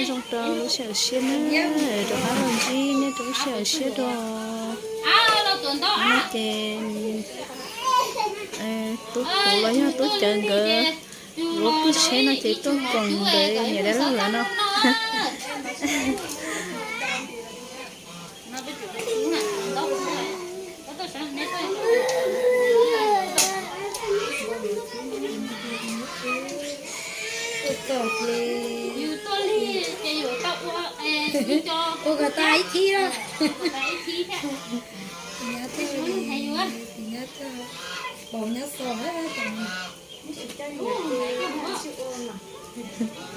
Zoo rau lub sij hawm siab na, rov qab los ntsib nej rau lub sij hawm siab rau. No ces tub Kuv los yog tub Cawv nkawd ua pwj tsheb no ces tuaj koom ntawm niam dab laug lawv no. Ua kom tas ib thib na. Tus nyab tuaj, tus nyab tuaj, paum nyab xos.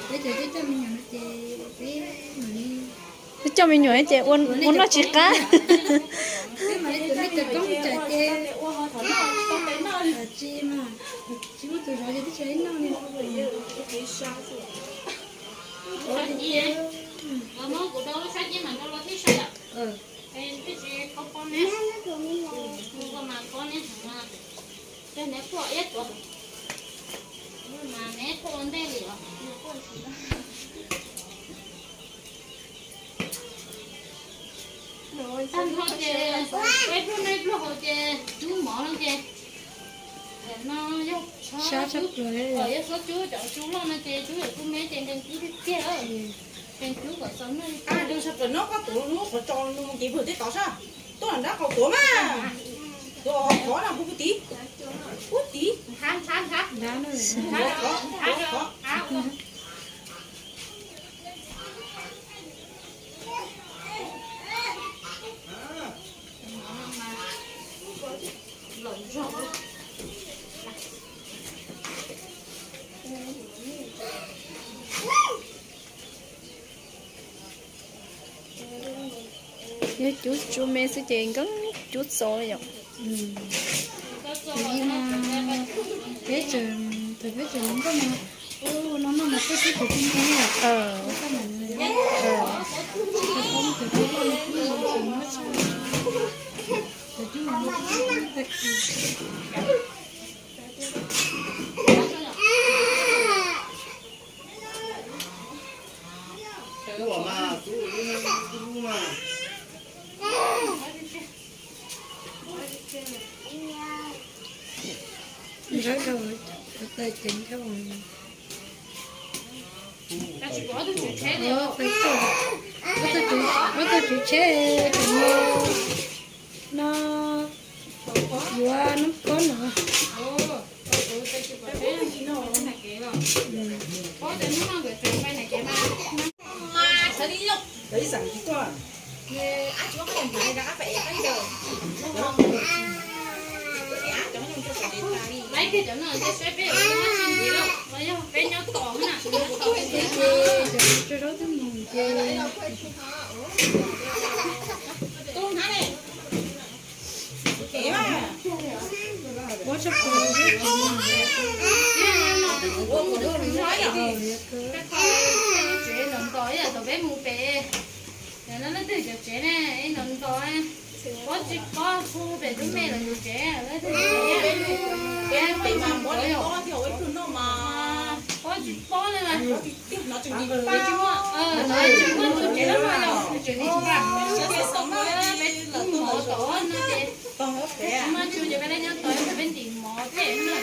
Peb cov coj me nyuam no ces peb mam li, peb coj me nyuam ces ua noj tsis qab. Peb mam li tus nej cov koob tsam ces tsis mas, tsis muaj tus zov ces twb tsis ib noj li. Tag nrho ces peb pluag nej pluag hauv ces cub mov no ces no yog, yog txhob cub cov su loj no ces cub yam kuj me ces nkees kub tiag tiag. Nkees kub kom txaus noj li tiag. Sawv daws noj koj tuav lub qhov tso no ces pw tej tod sab, tuaj nrab qhov tuav mas, tuav qhov no pub pub tid, pub tid. Yog cub tsuas me xwb ces nkees cub txaus li yom. Peb tseem, thaum peb tseem hluas nkauj mas, ua no noj mas tuaj xwb ces tsis me. Zawv rau cov taw ceev dhau. Ob tug tswv tsheb, no yuav noob kob no. Peb nyob tom na, cov zaub twb mus ces ua tshaj plaws. Tsev ntos ntos ib yam thaum peb mus pem, no leej twg cov tsev ne, ntos ntos, pob tsis pob hu pem lub me lawv cov tsev, leej twg cov tsev, peb mas muab li pob thiab ua ib tug noj mas pob tsis pob li mas. Tsis muaj, tsis muaj tus tsev loj loj yog tseem li tsis nqa, peb tus mov tom no ces, maj tsu ces peb nyob tom peb ntim mov thiab no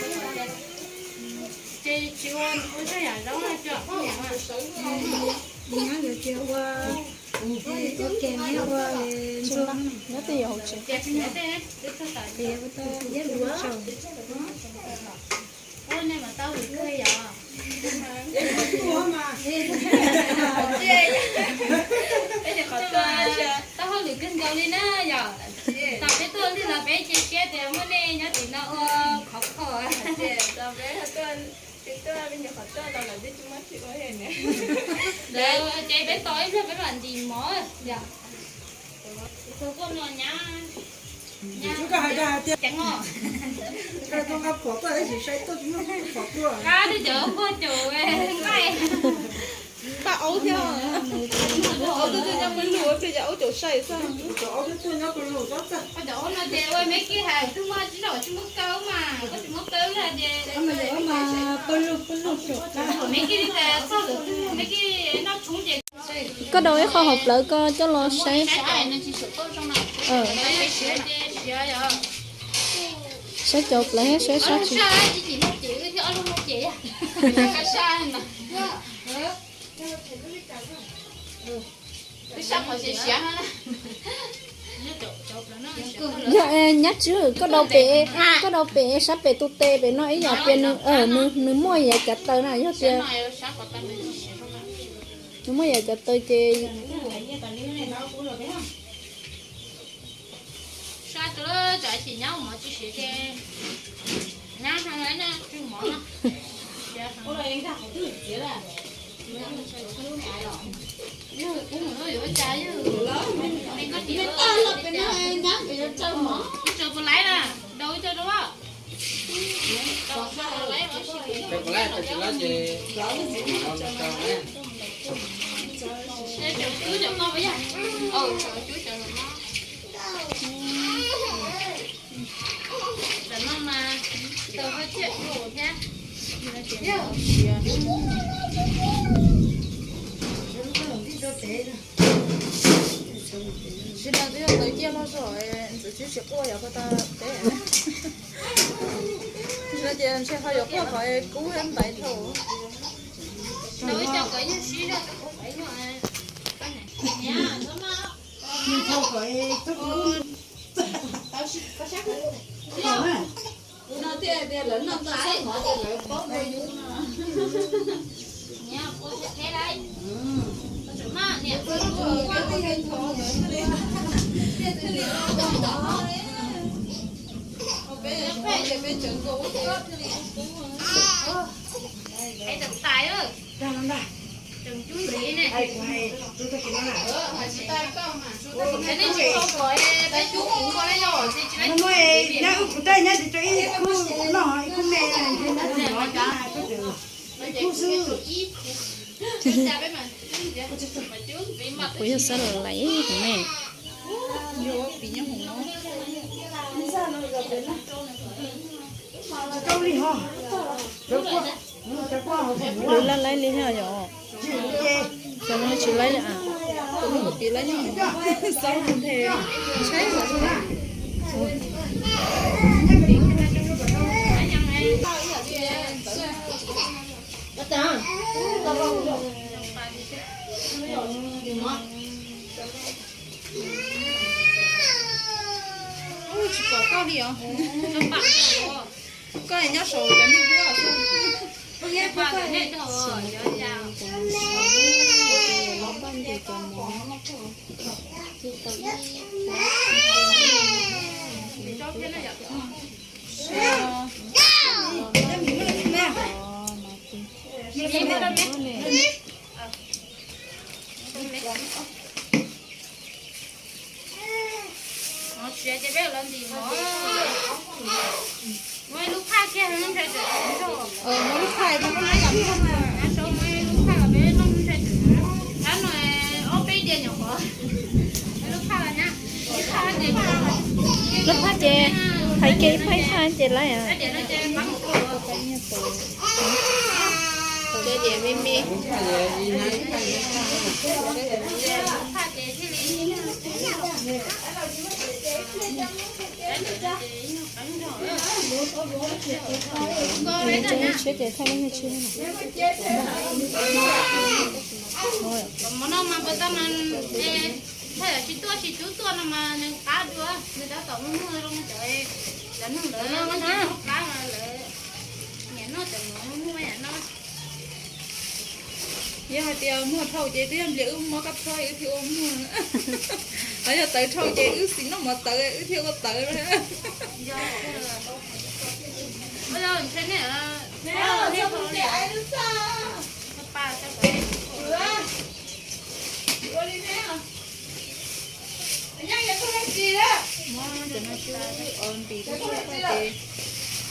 ces tsis ua, ua zaj yam zaub no cov niam. Ua, ua ke ua ntxuag nyob tej hauv tsev. Ua tau iab lub tsaus. Ua nej mas tau lwm kawg yom. Peb cov qhov tuaj tau hauj lwm kawg nkaus li na yom. Tam peb tuaj lig los peb cia siab tias muaj nej nyob tim no ua khov kho. Lawv ces peb tos ib pliag peb mam ntim mov yom. Txog tuaj no nyab, nyab ceev os. Qab twb cov nquag caum nqaij. Npaj aub thiab. Aub twb tuaj nyob pawg lug thiab, yog aub caum sai xwb. Koj cov aub no ces ua me kij hais twb muaj tsis noj tsis muab kaw mas, koj tsis muab kaw hais ces pawg lug pawg lug caum qab. Me kij li tas txog lawm twb me kij noj tshoob ces Koj daus ib qho hauv plawv koj coj los saib. Saib cov plawv thiab saib sab tsis. Yog nyab tswb koj daus pem, koj daus pem sab pem tus tes pem no ib yam tias nws, nws muaj yam cav taws na, yog tias nws muaj yam cav taws ces Tsis no twb yog tawv ciaj loj zog, ntxim tsis tsis quaj yog ko ta peb. Tsis no ces ntshe ho yuav quaj qhov kub thiab ntaiv dhau. Kuv tais nyab tsis tau ib khub no, ib khub me, ib khub xwb. Kuv yog xab lais hov ne. Lwv laj laib li thiab yom. Xyov no tsis laib li a. Xab nthe. Tsis pom koj li os. Koj nyob saum cov niag huab xwb. Tsis hais tias peb los ntim mov, muaj ib lub phaj kiag ntshai tsam, muaj lub phaj, muaj lub phaj los peb noj ntshai tsam. Tab no ob peb diav nyuam qhuav, lub phaj los nyab, lub phaj ces hais kiag ib phaj ib phaj ces laib. Tshiab ces thaij lub nyuag tshiab. Mov no mas puas tau mas, thaum tsis tuaj tsis tub tuaj no mas nws qab dua, nws tab tom muaj muag zoo cov, cov neeg lawv qab mas lawv nyiam noj cov mov muag nyiam noj. Yog hais tias muag dhau ces twb yog nplias wb mob kab phob wb thiaj ua muag, los yog tawv dhau ces wb xis noj mov tawv wb thiaj ua tawv. Muab cov no cub, ntim cub cub ces,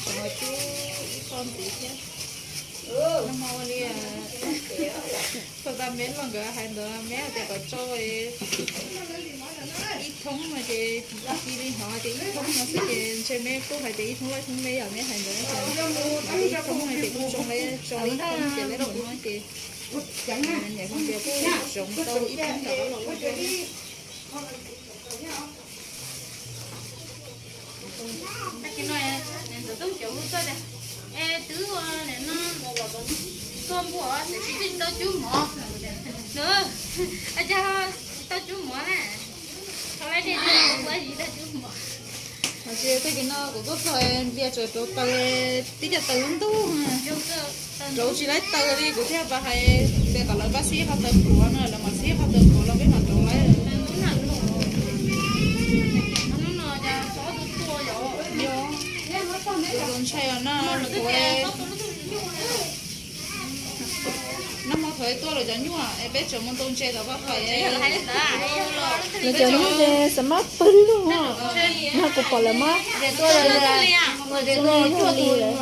cov no cub ib txoj ntim thiab. Nag hmo ua li, thaum ntawd me los nkawd hais ntawd me hais tias kom tso ib thoob no ces, cia li hnov tias ib thoob no xwb ces ntshe me kuj hais tias ib thoob laib thoob me yom, me hais ntawd ib thoob no ces kuj zoo li, tso li ib thoob ces lawv mus no ces niam hais tias kuj Tau ib peb nram los. Tag kis no niam ntxawm tuaj xyuas kuv txog tias, es twb ua nim no tuaj npua tiam sis twb tsis tau cub mov. Nws, a cas tsis tau cub mov na? Thaum lawv dej ua tsis tau cub mov. Mas tsis tag kis no kuv tuaj txog ntias tseem rauv taws, tib cov taws ntub, rauv tsis laib taws li kuv thiaj pab hais tias kom lawv pab xib qhov taws pluav no, lawv mam xib qhov taws pluav los peb mam rauv laib. Yog, kuv ntshai os no, kuv nag hmo thaum tuaj lawv cov nyuj es peb tseem mus ntaus ntses tom paj fais. Lawv cov nyuj ces xav mab pawg lug os. Nag kuv pom lawv mab, tua li lawm.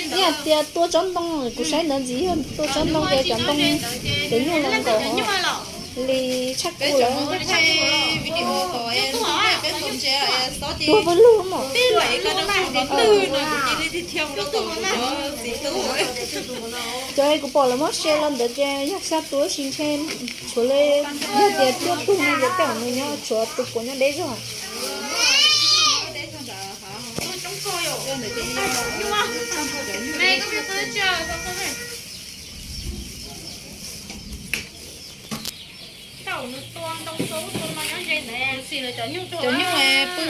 Ib yam tias tua tsob ntoo, kuv saib ntawd ntxiv yog tua tsob ntoo ces cov ntoo, cov nyuj los nkaum li tshaj kuv lawm. Tuag pawg lug mos. Cov kuv pom lawv muab share los ntawd ces yog xya tus tab sis ntshe tshuav li, yog tias cuaj tug no ces tej zaum nws nyob tshuav tus puav nyob deb zog. Cov nyuj pw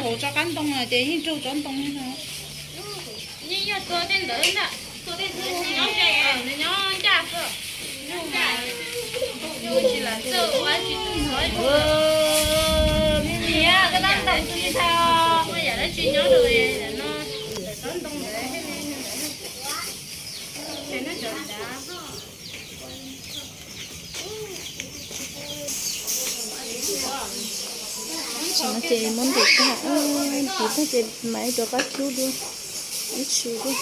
hauv tsob qab ntoo ces yeej raug tsob ntoo li no. Yeej yog tua tej ntawd ntag, tua tej ntawd nyob ze, nws nyob ncaj xwb. Nyuj tsis lam txawj ua tsis tau. Niam, koj tab ntoo tus tsis tau. Ua yam dab tsi nyob rau no, tsob ntoo ntawd. Tam no ces muab ntim tag, ntim tag ces mam rov qab cub dua, ib tshwm dua.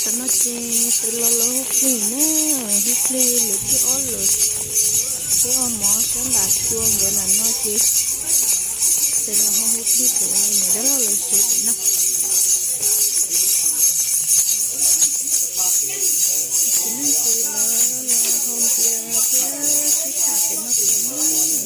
Tam no ces tus los los hu plig na, hu plig lwm thib ob lawm. Peb ua mov sab nram xyuas nkawd nram no ces tus los ho hu plig pem niam dab laug lawv tsev pem no. Tus neeg tus lawv los hau npias thiab sib tham pem no pem no.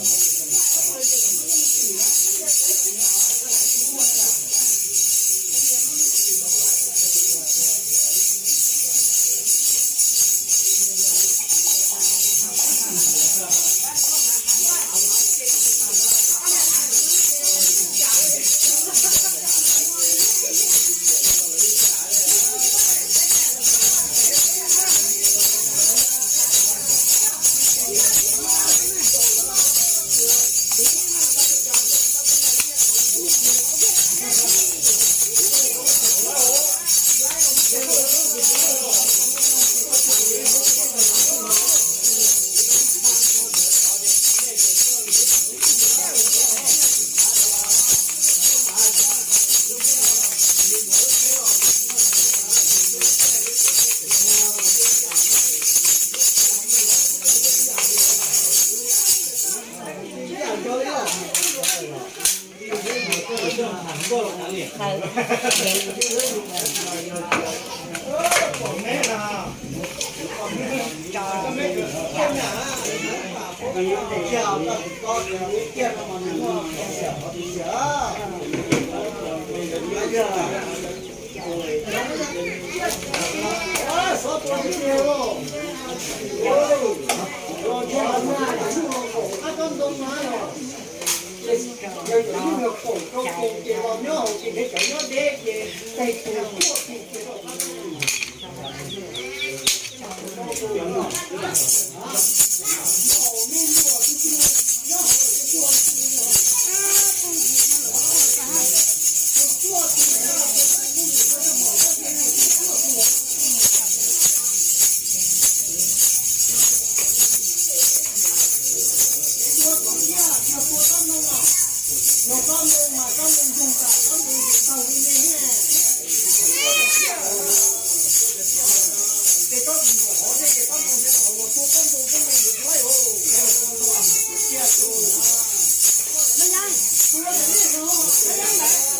Ua los tau peb hnub no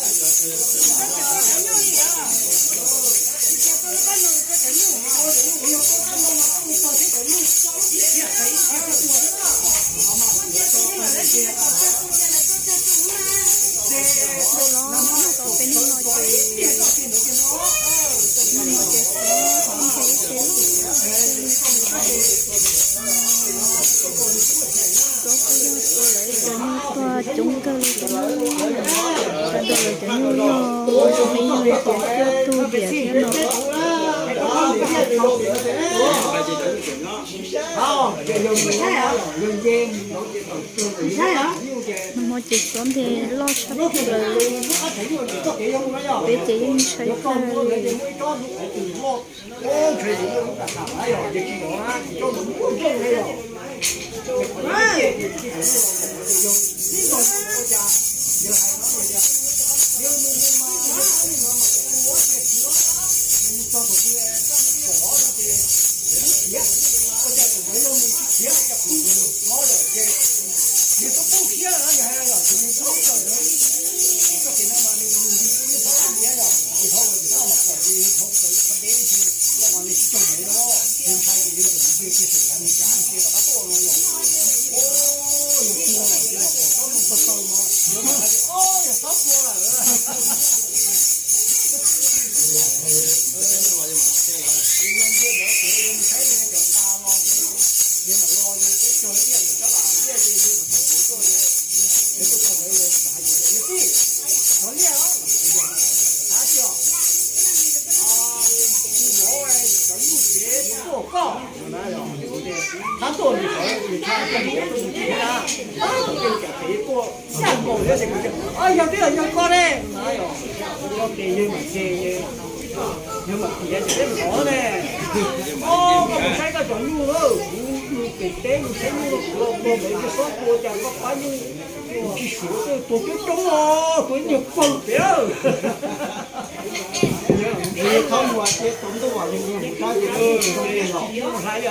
ces hnub no ces xob ntshe ib ce loj, xob kuj yog tua lawv cov nyuj tuaj coob kawg li thiab na. Tag nrho lawv cov nyuj yog ua zoo li yog tias cuaj tug diam thiab no. Nag hmo ces xob ntshe loj tshaj plaws li, peb ces yeej ntshai tag li. Yog twb yog yog koj ne, yog ces yawg mam ces, yawg mam piav ces peb mus tod ne. Koj mus saib koj cov nyuj, kuv mus pem teb mus saib nyuj, kuv los tua ntawd ces xob tua cas koj pab nyuj tsis suav, tuag coob coob os, tuag ib nyuag pawg pem. Thaum mus ces tsaus ntuj os, yog mus rau ces tsaus ntuj los hlais.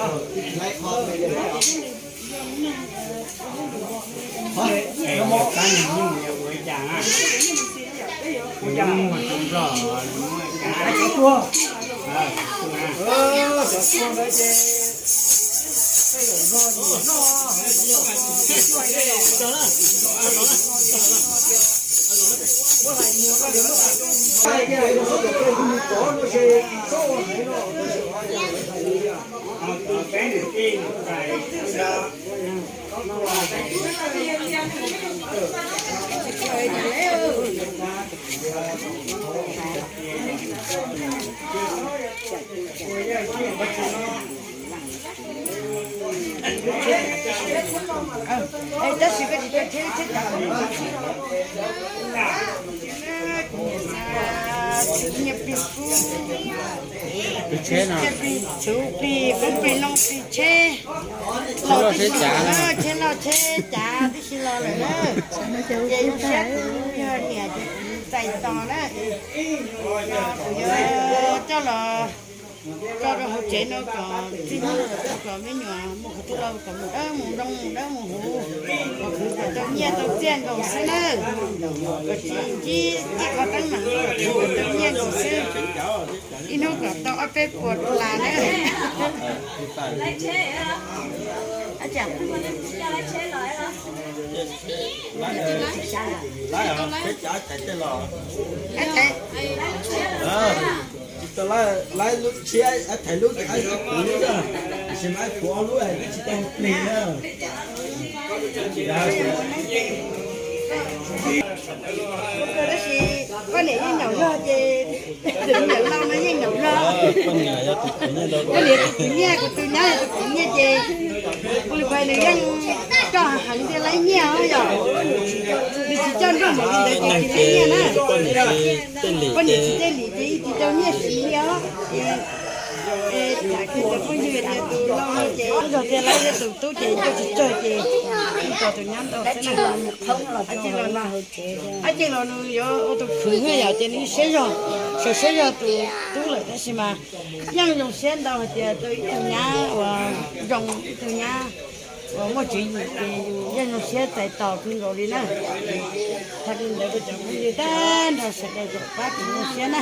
Tab sis koj tsis tau cheb, cheb tau. Kuv niam plig kub, niam plig txhuv plig kub plig loo plig tsheb los tib si lawm na, tsheb loj tsheb cav tib si los lawm na. Ces zoo siab kuv yog niam ces kuv txais tos na, kuv yuav coj los tso rau hauv tsev no kom txij hnub no kom me nyuam mus qhov twg los kom mus dawb mus zoo mus dawb mus huv, kom khwv kom tau nyiaj tau txiaj nkaus xwb na. Kom tsis ntsib tej qhov teeb meem, kom khwv kom tau nyiaj nkaus xwb. Ib hnub kom tau ob peb puas las na. Tsis tau laib lub tshiab, thaiv lub, ib puas lub, tiam sis mas ib puas ob lub twb tsis tau plig na. Tab sis koj niam yeej nyaum zog ces tus me nyuam laus no yeej nyaum zog. Koj niam tus kwv nyiaj, kuv tus nyab yog tus kwv nyiaj ces ua li pais nws yeej coj heev thiaj laib nyiaj os yom. Nws tsis coj nrog mus li ntawd ces tsis laib nyiaj na. Poj niam tsis coj lim ces yeej tsis tau nyiaj siv li os. Ces tsam kiag cov phooj ywg tias tus laus no ces zog thiaj laib, tus tub ces coj tsis tsawg ces yeej tos tus nyab ntau xwb na. Ab Ceej los no, Ab Ceej los nws yuav ua tus khwv na yom, ces nws siab zog, siab zog tus tub lawm tab sis mas yeej zoo siab ntau hais tias tau ib tug nyab uas zoo, ib tug nyab Uas muaj tswv yim ces yus yeej zoo siab txais tos kawg nkaus li na. Tag li ntawd rau cov phooj ywg tag nrho sawv daws kom pab kuv zoo siab na.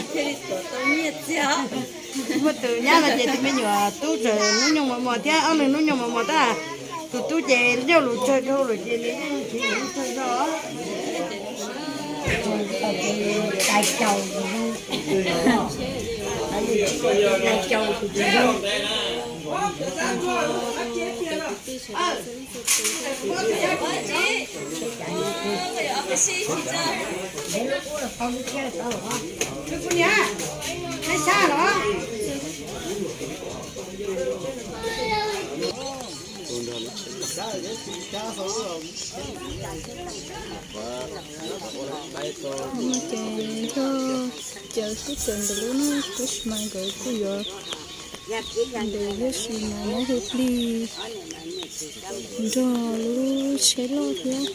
Muaj tus nyab no ces tus me nyuam tub tseem hnub nyoog mos mos thiab, ob leeg hnub nyoog mos mos tab, tus tub ces nyuaj lus tsawg dhau lawm ces nws yeej tsis hnub tsawg zog. Tais caus, tais caus tus tsis zoo. Ces yog caws xwb caws ntawm lub no tab sis mas nkawd kuj yuav ntes thiab sis mas nyob hu plig nrog lub tsheb loj thiab.